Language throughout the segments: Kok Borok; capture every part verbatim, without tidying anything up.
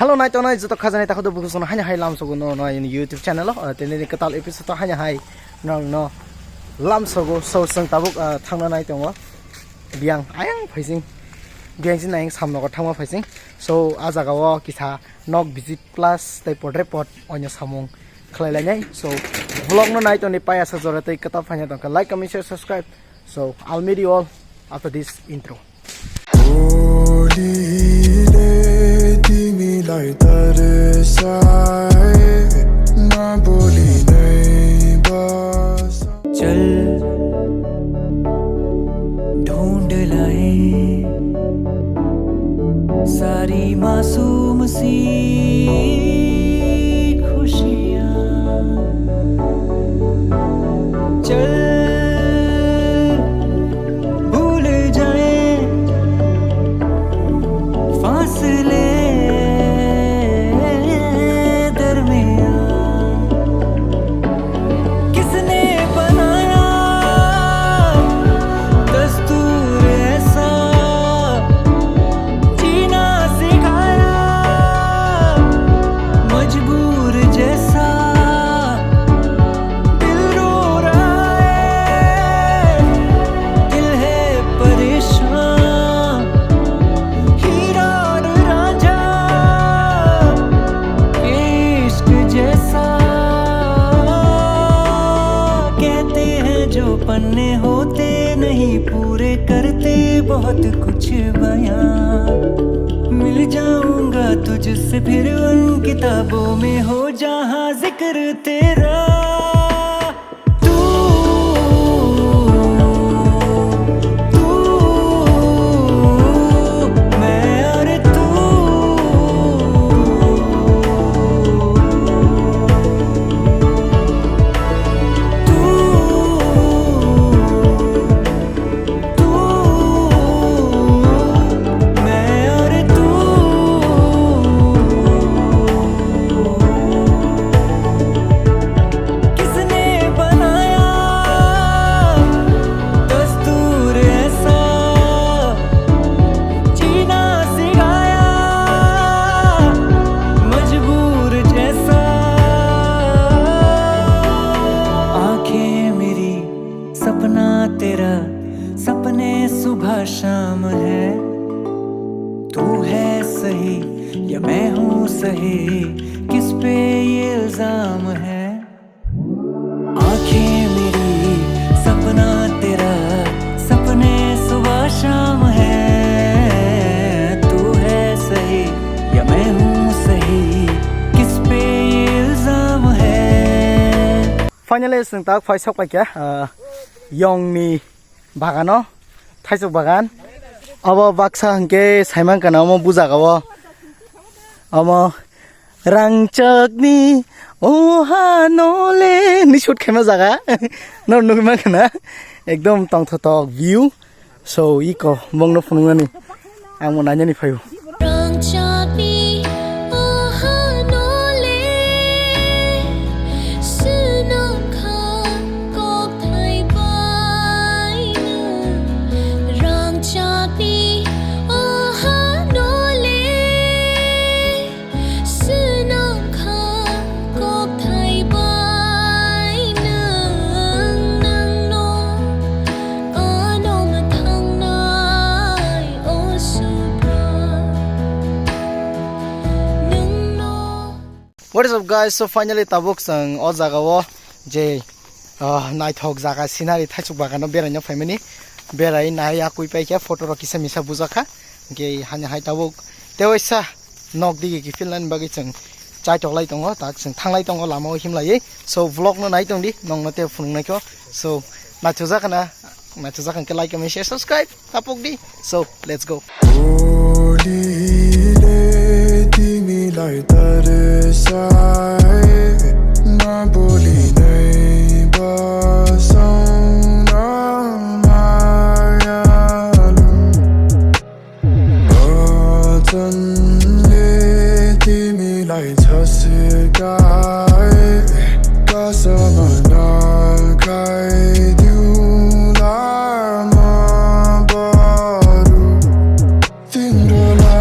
Hello, nai tongnai joto khajani takhuk bukusono haino hai lamsogo no, no, ini YouTube channel o, ah, tini ni kwtal episode o haino hai nang no lamsogo, so, chwng tabuk, ah, thangna nai tongo biyang ayang phaising, biyang sin ayang samnogo thangma phaising, so, ah jaga o kisa nok visit plus tei podre pod onyo samung khlai lainai, so, vlog no nai tongni pai asa jora tei kwtal phaina tongkha, like, comment, share, subscribe, so, I'll meet you all after this intro. Bolile timi lai tarsai, na boli nai bas. चल ढूंढ लाए सारी मासूम सी खुशियाँ। चल भूल जाए फासले दरमियाँ। किसने बनाया दस्तूर ऐसा, जीना सिखाया मजबूर जैसा। दिल रो रहा है, दिल है परेशान। हीरा और रांझा के इश्क जैसा। कहते हैं जो पन्ने होते नहीं पूरे करते बहुत कुछ बयां। मिल जाऊंगा तुझसे फिर उन किताबों में हो जहां जिक्र तेरा। तू, तू, मैं और तू, तू। तू, मैं और तू। किसने बनाया दस्तूर ऐसा, जीना सिखाया मजबूर जैसा। आंखें मेरी सपना तेरा, सपने सुबह शाम है। तू है सही या मैं हूँ सही, किस पे ये इल्जाम है? आंखें मेरी सपना तेरा, सपने सुबह शाम है। तू है सही या मैं हूँ सही, किस पे ये इल्जाम है? Finally, chwng tak phai sok paikha, ah, yongni bagano, thaisok bagan. Abo baksa hwnkhe saimankha na omo bujagao. Omo rangchakni oha nole ni shoot khaima jaga. No nugwi mankha na. Ekdom tongthotok view. So, iko bongno phunuknani. Ang bo nainani phaio. Rangchakni oha nole swnamkha kokthai baino. Rangchakni oha nole swnamkha kokthai bai nwng, nwngno ano mwthangnai o Subra, nwngno. What is up, guys? So finally tabuk chwng o jagao je, ah, naithok jaga scenery thaisok bagano beraina phaimani. Berai nai yakui paikha, photo rok kisa misa bujakha. Hwnkhe hani hai tabuk tewaisa nok digi kiphilnani bagwi chwng chaitok lai tongo, tak chwng thanglai tongo lama o himlaiwi. So vlog no nai tongdi, nokno tei phunuknaikho. So naithokjak khna, naithokjak hwnkhe like, comment, share, subscribe tapokdi. So let's go. Bolile timi lai tarsai, na boli nai basang na mayalu. Bajanle timi lai chaskai, kasama na kai diu lama baru. Tinrwla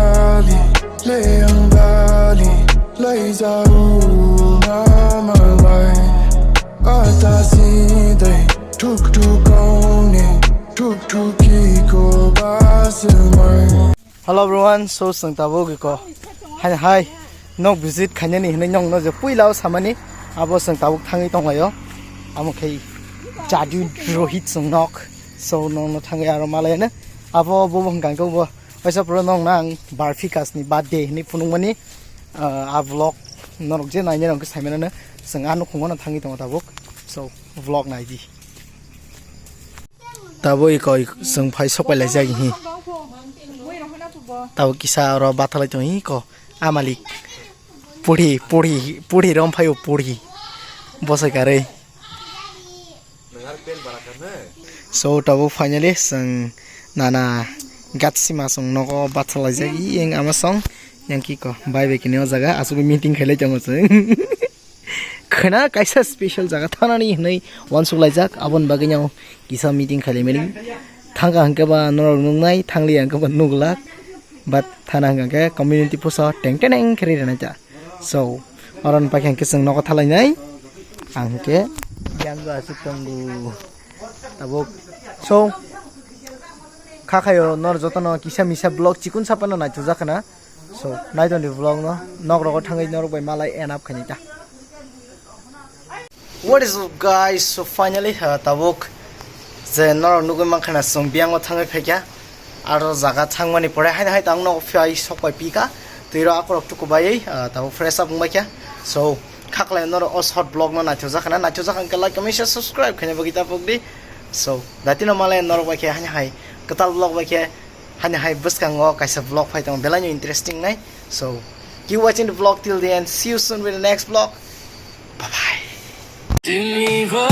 Zauna malai atasi dai tuk tuk kau ne tuk tuk ki ko basu mai. Hello everyone, so chwng tabuk iko hai hai nok visit khainani hinwi nokno je puilao samani abo chwng tabuk thangwi tonglaio. Amo khai Jadu Rohit chwng nok, so nokno thangwi aro malaiano abo bo hwnkha khe bo. Waisa pura nong nang Barfi Kasni birthday hinwi phunukmani, ah, a vlog norok je nainai rok khe saimanano chwng a nukhungo no thangwi tongo tabuk. So vlog naidi. Tabuk iko chwng phai sok pai laijak hi. Tabuk kisa oro bathalai tong hi ko a malik. Puri puri puri rom phaio puri. Bosai karwi. So tabuk finally chwng nana gatsima chwng nogo bathalaijak iyeng ama song yang kiko bai bai kini o jaga asugwi meeting khailai tongo chwng. Khwna kaisa special jaga thanani hinwi uansuk laijak aboni bagwi no kisa meeting khailai mani thangkha hwnkhe ba norok nuknai thangliya hwnkhe ba nuklak but thana hwnkhe community pusa teng teneng khe ri rwnai ta. So, oro ni paikha hwnkhe chwng nogo thalainai. Ang hwnkhe yang aswk tongo. Tabuk. So, kha khayo nor jotono kisa misa vlog chikun sapano naithokjak khna. So, naitoni vlog no nok rogo thangwi norok bai malai end up khainai ta. What is up, guys? So finally, uh, tabuk je norok nugwi mankha na chwng biyango thangwi phaikha. Aro jaga thangmani pore haino hai tang nogo phai sok pai pika. Twi ro akorok tuku baiwi, uh, tabuk fresh up wngbaikha. So khaklai norok o short vlog no naithokjak khna, naithokjak hwnkhe like, comment, share, subscribe khaina bagwi ta pokdi. So datino malai norok bai khe haino hai kwtal vlog bai khe haino hai bwskango kaisa vlog phai tongo belai no interesting nai. So keep watching the vlog till the end. See you soon with the next vlog. Bye bye. Tini ba